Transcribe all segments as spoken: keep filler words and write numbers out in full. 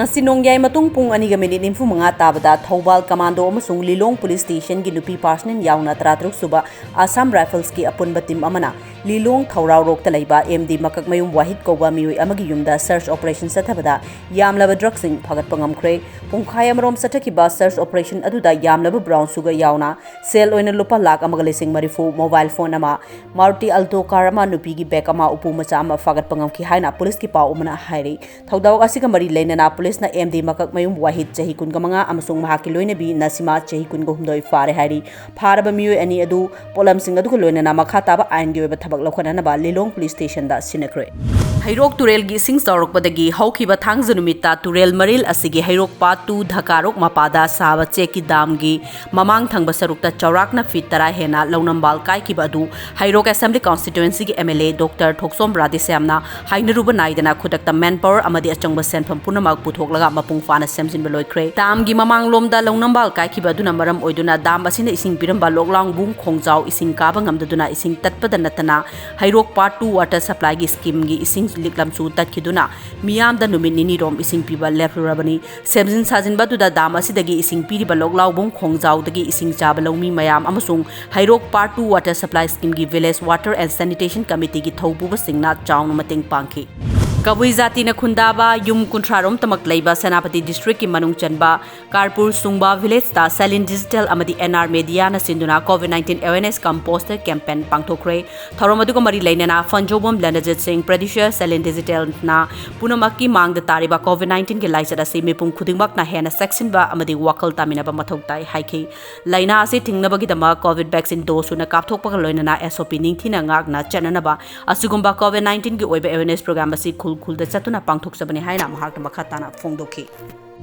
ꯉꯁꯤ ꯅꯣꯡꯌꯥꯏ ꯃꯇꯨꯡ ꯄꯨꯡ ꯑꯅꯤꯒ ꯃꯤꯅꯤꯠ ꯅꯤꯐꯨ ꯃꯉꯥ ꯇꯥꯕꯗ ꯊꯧꯕꯥꯜ ꯀꯃꯥꯟꯗꯣ ꯑꯃꯁꯨꯡ ꯂꯤꯂꯣꯡ ꯄꯨꯂꯤꯁ ꯁ꯭ꯇꯦꯁꯟꯒꯤ ꯅꯨꯄꯤ ꯄꯥꯔꯁꯅꯦꯜ ꯌꯥꯎꯅ ꯇꯔꯥꯇꯔꯨꯛ ꯁꯨꯕ ꯑꯁꯥꯝ ꯔꯥꯏꯐꯜꯁꯀꯤ ꯑꯄꯨꯟꯕ ꯇꯤꯝ ꯑꯃꯅ ꯂꯤꯂꯣꯡ ꯊꯧꯔꯥꯎꯔꯣꯛꯇ ꯂꯩꯕ ꯑꯦꯝ ꯗꯤ ꯃꯀꯛꯃꯌꯨꯝ ꯋꯥꯍꯤꯗ ꯀꯧꯕ ꯃꯤꯑꯣꯏ ꯑꯃꯒꯤ ꯌꯨꯝꯗ ꯁꯔꯆ ꯑꯣꯄꯔꯦꯁꯟ ꯆꯠꯊꯕꯗ ꯌꯥꯝꯂꯕ ꯗ꯭ꯔꯒꯁꯤꯡ ꯐꯥꯒꯠꯄ ꯉꯝꯈ꯭ꯔꯦ꯫ ꯄꯨꯡꯈꯥꯏ ꯑꯃꯔꯣꯝ ꯆꯠꯊꯈꯤꯕ ꯁꯔꯆ ꯑꯣꯄꯔꯦꯁꯟ ꯑꯗꯨꯗ ꯌꯥꯝꯂꯕ ꯕ꯭ꯔꯥꯎꯟ ꯁꯨꯒꯔ ꯌꯥꯎꯅ ꯁꯦꯜ ꯑꯣꯏꯅ ꯂꯨꯄꯥ ꯂꯥꯈ ꯑꯃꯒ ꯂꯤꯁꯤꯡ ꯃꯔꯤꯐꯨ, ꯃꯣꯕꯥꯏꯜ ꯐꯣꯟ ꯑꯃ, ꯃꯥꯔꯨꯇꯤ ꯑꯜꯇꯣ ꯀꯥꯔ ꯑꯃ, ꯅꯨꯄꯤꯒꯤ ꯕꯦꯒ ꯑꯃ, ꯎꯄꯨ ꯃꯆꯥ ꯑꯃ ꯐꯥꯒꯠꯄ ꯉꯝꯈꯤ ꯍꯥꯏꯅ ꯄꯨꯂꯤꯁꯀꯤ ꯄꯥꯎ ꯑꯃꯅ ꯍꯥꯏꯔꯤ꯫ ꯊꯧꯗꯣꯛ ꯑꯁꯤꯒ ꯃꯔꯤ ꯂꯩꯅꯅ ꯄꯨꯂꯤꯁꯅ ꯑꯦꯝ ꯗꯤ ꯃꯀꯛꯃꯌꯨꯝ ꯋꯥꯍꯤꯗ, ꯆꯍꯤ ꯀꯨꯟꯒ ꯃꯉꯥ, ꯑꯃꯁꯨꯡ ꯃꯍꯥꯛꯀꯤ ꯂꯣꯏꯅꯕꯤ ꯅꯁꯤꯃꯥ, ꯆꯍꯤ ꯀꯨꯟꯒ ꯍꯨꯝꯗꯣꯏ ꯐꯥꯔꯦ ꯍꯥꯏꯔꯤ꯫ ꯐꯥꯔꯕ ꯃꯤꯑꯣꯏ ꯑꯅꯤ ꯑꯗꯨ ꯄꯣꯠꯂꯝꯁꯤꯡ ꯑꯗꯨꯒ ꯂꯣꯏꯅꯅ ꯃꯈꯥ ꯇꯥꯕ ꯑꯥꯏꯟꯒꯤ ꯑꯣꯏꯕ ꯊꯕꯛ ꯂꯧꯈꯠꯅꯅꯕ ꯂꯤꯂꯣꯡ ꯄꯨꯂꯤꯁ ꯁ꯭ꯇꯦꯁꯟꯗ ꯁꯤꯟꯅꯈ꯭ꯔꯦ꯫ ꯍꯩꯔꯣꯛ ꯇꯨꯔꯦꯜꯒꯤ ꯏꯁꯤꯡ ꯆꯥꯎꯔꯛꯄꯗꯒꯤ ꯍꯧꯈꯤꯕ ꯊꯥꯡꯖ ꯅꯨꯃꯤꯠꯇ ꯇꯨꯔꯦꯜ ꯃꯔꯤꯜ ꯑꯁꯤꯒꯤ ꯍꯩꯔꯣꯛ ꯄꯥꯠ ꯇꯨ ꯙꯀꯥꯔꯣꯛ ꯃꯄꯥꯗ ꯁꯥꯕ ꯆꯦꯛꯀꯤ ꯗꯥꯝꯒꯤ ꯃꯃꯥꯡ ꯊꯪꯕ ꯁꯔꯨꯛꯇ ꯆꯥꯎꯔꯥꯛꯅ ꯐꯤꯠ ꯇꯔꯥ ꯍꯦꯟꯅ ꯂꯧꯅꯝꯕꯥꯜ ꯀꯥꯏꯈꯤꯕ ꯑꯗꯨ ꯍꯩꯔꯣꯛ ꯑꯦꯁꯦꯝꯕ꯭ꯂꯤ ꯀꯟꯁꯇꯤꯇ꯭ꯋꯦꯟꯁꯤꯒꯤ M L A doctor Thokchom ꯔꯥꯙꯦꯁ꯭ꯌꯥꯝꯅ ꯍꯥꯏꯅꯔꯨꯕ ꯅꯥꯏꯗꯅ ꯈꯨꯗꯛꯇ ꯃꯦꯟ ꯄꯥꯋꯔ ꯑꯃꯗꯤ ꯑꯆꯪꯕ ꯁꯦꯟꯐꯝ ꯄꯨꯝꯅꯃꯛ ꯄꯨꯊꯣꯛꯂꯒ ꯃꯄꯨꯡ ꯐꯥꯅ ꯁꯦꯝꯖꯤꯟꯕ ꯂꯣꯏꯈ꯭ꯔꯦ꯫ ꯗꯥꯝꯒꯤ ꯃꯃꯥꯡꯂꯣꯝꯗ ꯂꯧꯅꯝꯕꯥꯜ ꯀꯥꯏꯈꯤꯕ ꯑꯗꯨꯅ ꯃꯔꯝ ꯑꯣꯏꯗꯨꯅ ꯗꯥꯝ ꯑꯁꯤꯅ ꯏꯁꯤꯡ ꯄꯤꯔꯝꯕ ꯂꯣꯛꯂꯥꯎꯕꯨꯡ ꯈꯣꯡꯖꯥꯎ ꯏꯁꯤꯡ ꯀꯥꯕ ꯉꯝꯗꯗꯨꯅ ꯏꯁꯤꯡ ꯇꯠꯄꯗ ꯅꯠꯇꯅ ꯍꯩꯔꯣꯛ ꯄꯥꯔꯠ ꯇꯨ ꯋꯥꯇꯔ ꯁꯄ꯭ꯂꯥꯏꯒꯤ ꯁ꯭ꯀꯤꯝꯒꯤ ꯏꯁꯤꯡ ꯂꯤꯛꯂꯝꯁꯨ ꯇꯠꯈꯤꯗꯨꯅ ꯃꯤꯌꯥꯝꯗ ꯅꯨꯃꯤꯠ ꯅꯤꯅꯤꯔꯣꯝ ꯏꯁꯤꯡ ꯄꯤꯕ ꯂꯦꯞꯂꯨꯔꯕꯅꯤ꯫ ꯁꯦꯝꯖꯤꯟ ꯁꯥꯖꯤꯟꯕ ꯑꯗꯨꯗ ꯗꯥꯝ ꯑꯁꯤꯗꯒꯤ ꯏꯁꯤꯡ ꯄꯤꯔꯤꯕ ꯂꯣꯛꯂꯥꯎꯕꯨꯡ ꯈꯣꯡꯖꯥꯎꯗꯒꯤ ꯏꯁꯤꯡ ꯆꯥꯕ ꯂꯧꯃꯤ ꯃꯌꯥꯝ ꯑꯃꯁꯨꯡ ꯍꯩꯔꯣꯛ ꯄꯥꯔꯠ ꯇꯨ ꯋꯥꯇꯔ ꯁꯄ꯭ꯂꯥꯏ ꯁ꯭ꯀꯤꯝꯒꯤ ꯚꯤꯂꯦꯖ ꯋꯥꯇꯔ ꯑꯦꯟ ꯁꯦꯅꯤꯇꯦꯁꯟ ꯀꯃꯤꯇꯤꯒꯤ ꯊꯧꯄꯨꯕꯁꯤꯡꯅ ꯆꯥꯎꯅ ꯃꯇꯦꯡ ꯄꯥꯡꯈꯤ꯫ ꯀꯕꯨꯏ ꯖꯥꯇꯤꯅ ꯈꯨꯟꯗꯥꯕ ꯌꯨꯝ ꯀꯨꯟꯊ꯭ꯔꯥꯔꯣꯝ ꯇꯃꯛ ꯂꯩꯕ ꯁꯦꯅꯥꯄꯇꯤ ꯗꯤꯁꯇ꯭ꯔꯤꯛꯀꯤ ꯃꯅꯨꯡ ꯆꯟꯕ ꯀꯥꯔꯄꯨꯔ ꯁꯨꯡꯕꯥ ꯚꯤꯂꯦꯖꯇ ꯁꯦꯂꯤꯟ ꯗꯤꯖꯤꯇꯦꯜ ꯑꯃꯗꯤ ꯑꯦꯟ ꯑꯥꯔ ꯃꯦꯗꯤꯌꯥꯅ ꯁꯤꯟꯗꯨꯅ ꯀꯣꯚꯤꯗ ꯅꯥꯏꯟꯇꯤꯟ ꯑꯦꯋꯦꯔꯅꯦꯁ ꯀꯝ ꯄꯣꯁꯇꯔ ꯀꯦꯝꯄꯦꯟ ꯄꯥꯡꯊꯣꯛꯈ꯭ꯔꯦ꯫ ꯊꯧꯔꯝ ꯑꯗꯨꯒ ꯃꯔꯤ ꯂꯩꯅꯅ ꯐꯟꯖꯧꯕꯝ ꯂꯦꯅꯖꯤꯠ ꯁꯤꯡ, ꯄ꯭ꯔꯗ꯭ꯌꯨꯁꯔ ꯁꯦꯂꯤꯟ ꯗꯤꯖꯤꯇꯦꯜꯅ ꯄꯨꯝꯅꯃꯛꯀꯤ ꯃꯥꯡꯗ ꯇꯥꯔꯤꯕ ꯀꯣꯚꯤꯗ ꯅꯥꯏꯟꯇꯤꯟꯒꯤ ꯂꯥꯏꯆꯠ ꯑꯁꯤ ꯃꯤꯄꯨꯝ ꯈꯨꯗꯤꯡꯃꯛꯅ ꯍꯦꯟꯅ ꯆꯦꯛꯁꯤꯟꯕ ꯑꯃꯗꯤ ꯋꯥꯈꯜ ꯇꯥꯃꯤꯟꯅꯕ ꯃꯊꯧ ꯇꯥꯏ ꯍꯥꯏꯈꯤ꯫ ꯂꯥꯏꯅꯥ ꯑꯁꯤ ꯊꯤꯡꯅꯕꯒꯤꯗꯃꯛ ꯀꯣꯚꯤꯗ ꯚꯦꯛꯁꯤꯟ ꯗꯣꯁ ꯁꯨꯅ ꯀꯥꯞꯊꯣꯛꯄꯒ ꯂꯣꯏꯅꯅ ꯑꯦꯁ ꯑꯣ ꯄꯤ ꯅꯤꯡꯊꯤꯅ ꯉꯥꯛꯅ ꯆꯠꯅꯅꯕ ꯑꯁꯤꯒꯨꯝꯕ ꯀꯣꯚꯤꯗ ꯅꯥꯏꯟꯇꯤꯟꯒꯤ ꯑꯣꯏꯕ ꯑꯦꯋꯦꯔꯅꯦꯁ ꯄ꯭ꯔꯣꯒ꯭ꯔꯥꯝ ꯑꯁꯤ ꯈꯨꯜ ꯈꯨꯜꯗ ꯆꯠꯇꯨꯅ ꯄꯥꯡꯊꯣꯛꯆꯕꯅꯤ ꯍꯥꯏꯅ ꯃꯍꯥꯛꯅ ꯃꯈꯥ ꯇꯥꯅ ꯐꯣꯡꯗꯣꯛꯈꯤ꯫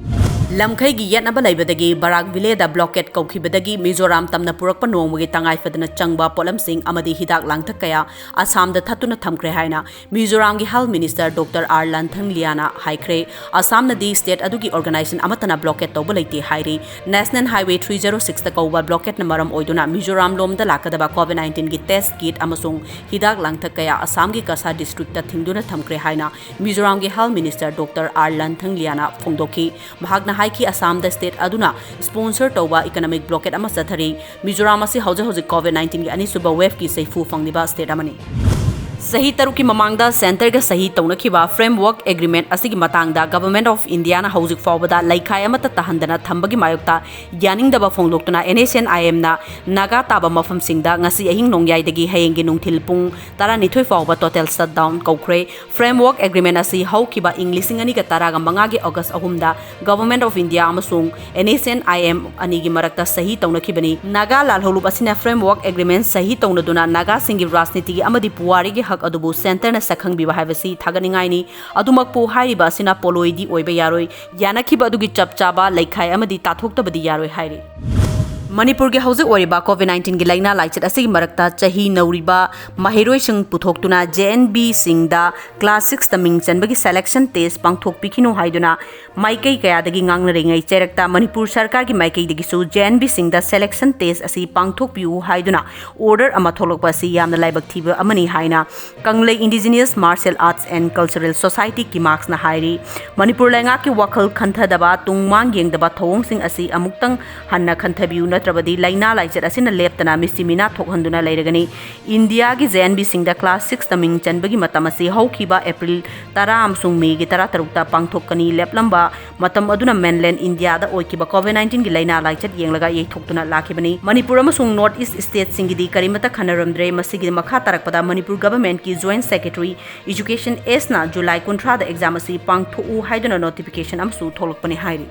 ꯂꯝꯈꯩꯒꯤ ꯌꯦꯠꯅꯕ ꯂꯩꯕꯗꯒꯤ ꯕꯔꯥꯛ ꯚꯦꯂꯤꯗ ꯕ꯭ꯂꯣꯀꯦꯠ ꯀꯧꯈꯤꯕꯗꯒꯤ ꯃꯤꯖꯣꯔꯥꯝ ꯇꯝꯅ ꯄꯨꯔꯛꯄ ꯅꯣꯡꯃꯒꯤ ꯇꯉꯥꯏ ꯐꯗꯅ ꯆꯪꯕ ꯄꯣꯠꯂꯝꯁꯤꯡ ꯑꯃꯗꯤ ꯍꯤꯗꯥꯛ ꯂꯥꯡꯊꯛ ꯀꯌꯥ ꯑꯁꯥꯝꯗ ꯊꯠꯇꯨꯅ ꯊꯝꯈ꯭ꯔꯦ ꯍꯥꯏꯅ ꯃꯤꯖꯣꯔꯥꯝꯒꯤ ꯍꯦꯜꯊ ꯃꯤꯅꯤꯁꯇꯔ ꯗꯣꯛꯇꯔ ꯑꯥꯔ ꯂꯟꯊꯪꯂꯤꯌꯥꯅ ꯍꯥꯏꯈ꯭ꯔꯦ꯫ ꯑꯁꯥꯝꯅꯗꯤ ꯁ꯭ꯇꯦꯠ ꯑꯗꯨꯒꯤ ꯑꯣꯔꯒꯅꯥꯏꯖꯦꯁꯟ ꯑꯃꯠꯇꯅ ꯕ꯭ꯂꯣꯀꯦꯠ ꯇꯧꯕ ꯂꯩꯇꯦ ꯍꯥꯏꯔꯤ꯫ ꯅꯦꯁꯅꯦꯜ ꯍꯥꯏꯋꯦ ꯊ꯭ꯔꯤ ꯖꯦꯔꯣ ꯁꯤꯛꯁꯇ ꯀꯧꯕ ꯕ꯭ꯂꯣꯀꯦꯠꯅ ꯃꯔꯝ ꯑꯣꯏꯗꯨꯅ ꯃꯤꯖꯣꯔꯥꯝ ꯂꯣꯝꯗ ꯂꯥꯛꯀꯗꯕ ꯀꯣꯚꯤꯗ ꯅꯥꯏꯟꯇꯤꯟꯒꯤ ꯇꯦꯁ ꯀꯤꯠ ꯑꯃꯁꯨꯡ ꯍꯤꯗꯥꯛ ꯂꯥꯡꯊꯛ ꯀꯌꯥ ꯑꯁꯥꯝꯒꯤ ꯀꯁꯥ ꯗꯤꯁꯇ꯭ꯔꯤꯛꯇ ꯊꯤꯡꯗꯨꯅ ꯊꯝꯈ꯭ꯔꯦ ꯍꯥꯏꯅ ꯃꯤꯖꯣꯔꯥꯝꯒꯤ ꯍꯦꯜꯊ ꯃꯤꯅꯤꯁꯇꯔ ꯗꯣꯛꯇꯔ ꯑꯥꯔ ꯂꯟꯊꯪꯂꯤꯌꯥꯅ ꯐꯣꯡꯗꯣꯛꯈꯤ꯫ ꯃꯍꯥꯛꯅ ꯍꯥꯏꯈꯤ, ꯑꯁꯥꯝꯗ ꯁ꯭ꯇꯦꯠ ꯑꯗꯨꯅ ꯁ꯭ꯄꯣꯟꯁꯔ ꯇꯧꯕ ꯏꯀꯣꯅꯣꯃꯤꯛ ꯕ꯭ꯂꯣꯀꯦꯠ ꯑꯃ ꯆꯠꯊꯔꯤ꯫ ꯃꯤꯖꯣꯔꯥꯝ ꯑꯁꯤ ꯍꯧꯖꯤꯛ ꯍꯧꯖꯤꯛ ꯀꯣꯚꯤꯗ ꯅꯥꯏꯟꯇꯤꯟꯒꯤ ꯑꯅꯤꯁꯨꯕ ꯋꯦꯚꯀꯤ ꯆꯩꯐꯨ ꯐꯪꯂꯤꯕ ꯁ꯭ꯇꯦꯠ ꯑꯃꯅꯤ꯫ ꯆꯍꯤ ꯇꯔꯨꯛꯀꯤ ꯃꯃꯥꯡꯗ ꯁꯦꯟꯇꯔꯒ ꯁꯍꯤ ꯇꯧꯅꯈꯤꯕ ꯐ꯭ꯔꯦꯝꯋꯔꯛ ꯑꯦꯒ꯭ꯔꯤꯃꯦꯟꯠ ꯑꯁꯤꯒꯤ ꯃꯇꯥꯡꯗ ꯒꯚꯔꯟꯃꯦꯟꯠ ꯑꯣꯐ ꯏꯟꯗꯤꯌꯥꯅ ꯍꯧꯖꯤꯛ ꯐꯥꯎꯕꯗ ꯂꯩꯈꯥꯏ ꯑꯃꯠꯇ ꯇꯥꯍꯟꯗꯅ ꯊꯝꯕꯒꯤ ꯃꯥꯌꯣꯛꯇ ꯌꯥꯅꯤꯡꯗꯕ ꯐꯣꯡꯗꯣꯛꯇꯨꯅ ꯑꯦꯟ ꯑꯦꯁ ꯑꯦꯟ ꯑꯥꯏ ꯑꯦꯝꯅ ꯅꯥꯒꯥ ꯇꯥꯕ ꯃꯐꯝꯁꯤꯡꯗ ꯉꯁꯤ ꯑꯍꯤꯡ ꯅꯣꯡꯌꯥꯏꯗꯒꯤ ꯍꯌꯦꯡꯒꯤ ꯅꯨꯡꯊꯤꯜ ꯄꯨꯡ ꯇꯔꯥꯅꯤꯊꯣꯏ ꯐꯥꯎꯕ ꯇꯣꯇꯦꯜ ꯁꯠꯗꯥꯎꯟ ꯀꯧꯈ꯭ꯔꯦ꯫ ꯐ꯭ꯔꯦꯝꯋꯔꯛ ꯑꯦꯒ꯭ꯔꯤꯃꯦꯟꯠ ꯑꯁꯤ ꯍꯧꯈꯤꯕ ꯏꯪ ꯂꯤꯁꯤꯡ ꯑꯅꯤꯒ ꯇꯔꯥꯒ ꯃꯉꯥꯒꯤ ꯑꯣꯒꯁ꯭ꯠ ꯑꯍꯨꯝꯗ ꯒꯚꯔꯟꯃꯦꯟꯠ ꯑꯣꯐ ꯏꯟꯗꯤꯌꯥ ꯑꯃꯁꯨꯡ N S N I M ꯑꯅꯤꯒꯤ ꯃꯔꯛꯇ ꯁꯍꯤ ꯇꯧꯅꯈꯤꯕꯅꯤ꯫ ꯅꯥꯒꯥ ꯂꯥꯜꯍꯧꯂꯨꯞ ꯑꯁꯤꯅ ꯐ꯭ꯔꯦꯝꯋꯔꯛ ꯑꯦꯒ꯭ꯔꯤꯃꯦꯟꯠ ꯁꯍꯤ ꯇꯧꯅꯗꯨꯅ ꯅꯥꯒꯥꯁꯤꯡꯒꯤ ꯔꯥꯖꯅꯤꯇꯤꯒꯤ ꯑꯃꯗꯤ ꯄꯨꯋꯥꯔꯤꯒꯤ ꯍꯛ ꯑꯗꯨꯕꯨ ꯁꯦꯟꯇꯔꯅ ꯁꯛꯈꯪꯕꯤꯕ ꯍꯥꯏꯕꯁꯤ ꯊꯥꯒꯠꯅꯤꯡꯉꯥꯏꯅꯤ꯫ ꯑꯗꯨꯃꯛꯄꯨ ꯍꯥꯏꯔꯤꯕ ꯑꯁꯤꯅ ꯄꯣꯂꯣꯏꯗꯤ ꯑꯣꯏꯕ ꯌꯥꯔꯣꯏ꯫ ꯌꯥꯅꯈꯤꯕ ꯑꯗꯨꯒꯤ ꯆꯞ ꯆꯥꯕ ꯂꯩꯈꯥꯏ ꯑꯃꯗꯤ ꯇꯥꯊꯣꯛꯇꯕꯗꯤ ꯌꯥꯔꯣꯏ ꯍꯥꯏꯔꯤ꯫ ꯃꯅꯤꯄꯨꯔꯒꯤ ꯍꯧꯖꯤꯛ ꯑꯣꯏꯔꯤꯕ ꯀꯣꯚꯤꯗ ꯅꯥꯏꯟꯇꯤꯟꯒꯤ ꯂꯥꯏꯅꯥ ꯂꯥꯏꯆꯠ ꯑꯁꯤꯒꯤ ꯃꯔꯛꯇ ꯆꯍꯤ ꯅꯧꯔꯤꯕ ꯃꯍꯩꯔꯣꯏꯁꯤꯡ ꯄꯨꯊꯣꯛꯇꯨꯅ ꯖꯦ ꯑꯦꯟ ꯕꯤꯁꯤꯡꯗ ꯀ꯭ꯂꯥꯁ ꯁꯤꯛꯁꯇ ꯃꯤꯡ ꯆꯟꯕꯒꯤ ꯁꯦꯂꯦꯛꯁꯟ ꯇꯦꯁ ꯄꯥꯡꯊꯣꯛꯄꯤꯈꯤꯅꯨ ꯍꯥꯏꯗꯨꯅ ꯃꯥꯏꯀꯩ ꯀꯌꯥꯗꯒꯤ ꯉꯥꯡꯅꯔꯤꯉꯩ ꯆꯩꯔꯛꯇ ꯃꯅꯤꯄꯨꯔ ꯁꯔꯀꯥꯔꯒꯤ ꯃꯥꯏꯀꯩꯗꯒꯤꯁꯨ ꯖꯦ ꯑꯦꯟ ꯕꯤꯁꯤꯡꯗ ꯁꯦꯂꯦꯛꯁꯟ ꯇꯦꯁ ꯑꯁꯤ ꯄꯥꯡꯊꯣꯛꯄꯤꯌꯨ ꯍꯥꯏꯗꯨꯅ ꯑꯣꯔꯗꯔ ꯑꯃ ꯊꯣꯛꯂꯛꯄ ꯑꯁꯤ ꯌꯥꯝꯅ ꯂꯥꯏꯕꯛ ꯊꯤꯕ ꯑꯃꯅꯤ ꯍꯥꯏꯅ ꯀꯪꯂꯩ indigenous martial arts and cultural society, ꯀꯤꯃꯥꯛꯁꯅ ꯍꯥꯏꯔꯤ꯫ ꯃꯅꯤꯄꯨꯔ ꯂꯩꯉꯥꯛꯀꯤ ꯋꯥꯈꯜ ꯈꯟꯊꯗꯕ, ꯇꯨꯡ ꯃꯥꯡ ꯌꯦꯡꯗꯕ ꯊꯧꯑꯣꯡꯁꯤꯡ ꯑꯁꯤ ꯑꯃꯨꯛꯇꯪ ꯍꯟꯅ ꯈꯟꯊꯕꯤꯌꯨ, ꯅꯠꯇ꯭ꯔꯕꯗꯤ ꯂꯥꯏꯅꯥ ꯂꯥꯏꯆꯠ ꯑꯁꯤꯅ ꯂꯦꯞꯇꯅ ꯃꯤꯁꯤ ꯃꯤꯅꯥ ꯊꯣꯛꯍꯟꯗꯨꯅ ꯂꯩꯔꯒꯅꯤ꯫ ꯏꯟꯗꯤꯌꯥꯒꯤ ꯖꯦ ꯑꯦꯟ ꯕꯤꯁꯤꯡꯗ ꯀ꯭ꯂꯥꯁ ꯁꯤꯛꯁꯇ ꯃꯤꯡ ꯆꯟꯕꯒꯤ ꯃꯇꯝ ꯑꯁꯤ ꯍꯧꯈꯤꯕ ꯑꯦꯄ꯭ꯔꯤꯜ ꯇꯔꯥ ꯑꯃꯁꯨꯡ ꯃꯦꯒꯤ ꯇꯔꯥꯇꯔꯨꯛꯇ ꯄꯥꯡꯊꯣꯛꯀꯅꯤ꯫ ꯂꯦꯞꯂꯝꯕ ꯃꯇꯝ ꯑꯗꯨꯅ ꯃꯦꯟꯂꯦꯟ ꯏꯟꯗꯤꯌꯥꯗ ꯑꯣꯏꯈꯤꯕ ꯀꯣꯚꯤꯗ ꯅꯥꯏꯟꯇꯤꯟꯒꯤ ꯂꯥꯏꯅꯥ ꯂꯥꯏꯆꯠ ꯌꯦꯡꯂꯒ ꯌꯩꯊꯣꯛꯇꯨꯅ ꯂꯥꯛꯈꯤꯕꯅꯤ꯫ ꯃꯅꯤꯄꯨꯔ ꯑꯃꯁꯨꯡ ꯅꯣꯔꯠ ꯏꯁ꯭ꯠ ꯁ꯭ꯇꯦꯠꯁꯤꯡꯒꯤꯗꯤ ꯀꯔꯤꯃꯠꯇ ꯈꯟꯅꯔꯝꯗ꯭ꯔꯦ꯫ ꯃꯁꯤꯒꯤ ꯃꯈꯥ ꯇꯥꯔꯛꯄꯗ ꯃꯅꯤꯄꯨꯔ ꯒꯚꯔꯟꯃꯦꯟꯠꯀꯤ ꯖꯣꯏꯟꯠ ꯁꯦꯀ꯭ꯔꯦꯇꯔꯤ ꯏꯖꯨꯀꯦꯁꯟ ꯑꯦꯁꯅ ꯖꯨꯂꯥꯏ ꯀꯨꯟꯊ꯭ꯔꯥꯗ ꯑꯦꯛꯖꯥꯝ ꯑꯁꯤ ꯄꯥꯡꯊꯣꯛꯎ ꯍꯥꯏꯗꯨꯅ ꯅꯣꯇꯤꯐꯤꯀꯦꯁꯟ ꯑꯃꯁꯨ ꯊꯣꯛꯂꯛꯄꯅꯤ ꯍꯥꯏꯔꯤ꯫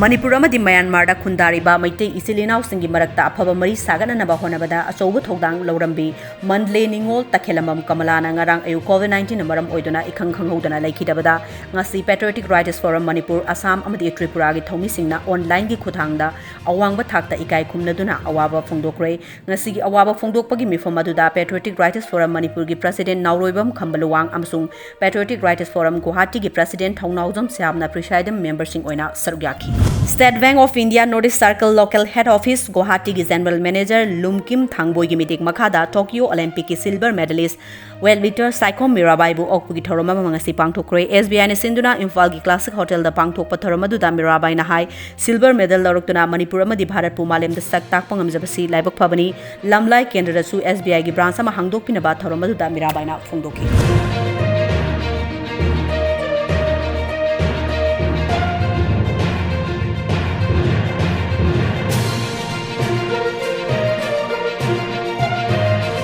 ꯃꯅꯤꯄꯨꯔ ꯑꯃꯗꯤ ꯃ꯭ꯌꯥꯟꯃꯥꯔꯗ ꯈꯨꯟꯗꯥꯔꯤꯕ ꯃꯩꯇꯩ ꯏꯆꯤꯜ ꯏꯅꯥꯎꯁꯤꯡꯒꯤ ꯃꯔꯛꯇ ꯑꯐꯕ ꯃꯔꯤ ꯁꯥꯒꯠꯅꯅꯕ ꯍꯣꯠꯅꯕꯗ ꯑꯆꯧꯕ ꯊꯧꯗꯥꯡ ꯂꯧꯔꯝꯕꯤ ꯃꯟꯗꯂꯦ ꯅꯤꯉꯣꯜ ꯇꯈꯦꯂꯝꯕꯝ ꯀꯃꯂꯥꯅ ꯉꯔꯥꯡ ꯑꯌꯨꯛ COVID nineteenꯅ ꯃꯔꯝ ꯑꯣꯏꯗꯨꯅ ꯏꯈꯪ ꯈꯪꯍꯧꯗꯅ ꯂꯩꯈꯤꯗꯕꯗ ꯉꯁꯤ Patriotic Writers Forum Manipur, Assam ꯑꯃꯗꯤ ꯇ꯭ꯔꯤꯄꯨꯔꯥꯒꯤ ꯊꯧꯃꯤꯁꯤꯡꯅ onlineꯒꯤ ꯈꯨꯠꯊꯥꯡꯗ ꯑꯋꯥꯡꯕ ꯊꯥꯛꯇ ꯏꯀꯥꯏ ꯈꯨꯝꯅꯗꯨꯅ ꯑꯋꯥꯕ ꯐꯣꯡꯗꯣꯛꯈ꯭ꯔꯦ꯫ ꯉꯁꯤꯒꯤ ꯑꯋꯥꯕ ꯐꯣꯡꯗꯣꯛꯄꯒꯤ ꯃꯤꯐꯝ ꯑꯗꯨꯗ Patriotic Writers Forum ꯃꯅꯤꯄꯨꯔꯒꯤ President ꯅꯥꯎꯔꯣꯏꯕꯝ ꯈꯝꯕꯂꯨꯋꯥꯡ ꯑꯃꯁꯨꯡ Patriotic Writers Forum ꯒꯨꯋꯥꯍꯥꯇꯤꯒꯤ President ꯊꯧꯅꯥꯎꯖꯝ ꯁ꯭ꯌꯥꯝꯅ presiding memberꯁꯤꯡ ꯑꯣꯏꯅ ꯁꯔꯨꯛ ꯌꯥꯈꯤ꯫ State Bank of India North East Circle Local Head Office ꯒꯨꯋꯥꯍꯥꯇꯤꯒꯤ General Manager ꯂꯨꯝꯀꯤꯝ ꯊꯥꯡꯕꯣꯏꯒꯤ ꯃꯤꯇꯤꯡ ꯃꯈꯥꯗ Tokyo Olympicꯀꯤ silver medalist weightlifter ꯁꯥꯏꯈꯣꯝ ꯃꯤꯔꯥꯕꯥꯏꯕꯨ ꯑꯣꯛꯄꯒꯤ ꯊꯧꯔꯝ ꯑꯃ ꯉꯁꯤ ꯄꯥꯡꯊꯣꯛꯈ꯭ꯔꯦ꯫ SBIꯅ ꯁꯤꯟꯗꯨꯅ ꯏꯝꯐꯥꯜꯒꯤ Classic Hotelꯗ ꯄꯥꯡꯊꯣꯛꯄ ꯊꯧꯔꯝ ꯑꯗꯨꯗ ꯃꯤꯔꯥꯕꯥꯏꯅ ꯍꯥꯏ, silver medal ꯂꯧꯔꯛꯇꯨꯅ ꯃꯅꯤꯄꯨꯔ ꯑꯃꯗꯤ ꯚꯥꯔꯠꯄꯨ ꯃꯥꯂꯦꯝꯗ ꯁꯛ ꯇꯥꯛꯄ ꯉꯝꯖꯕꯁꯤ ꯂꯥꯏꯕꯛ ꯐꯕꯅꯤ꯫ ꯂꯝꯂꯥꯏ ꯀꯦꯟꯗ꯭ꯔꯗꯁꯨ SBIꯒꯤ branch ꯑꯃ ꯍꯥꯡꯗꯣꯛꯄꯤꯅꯕ ꯊꯧꯔꯝ ꯑꯗꯨꯗ ꯃꯤꯔꯥꯕꯥꯏꯅ ꯐꯣꯡꯗꯣꯛꯈꯤ꯫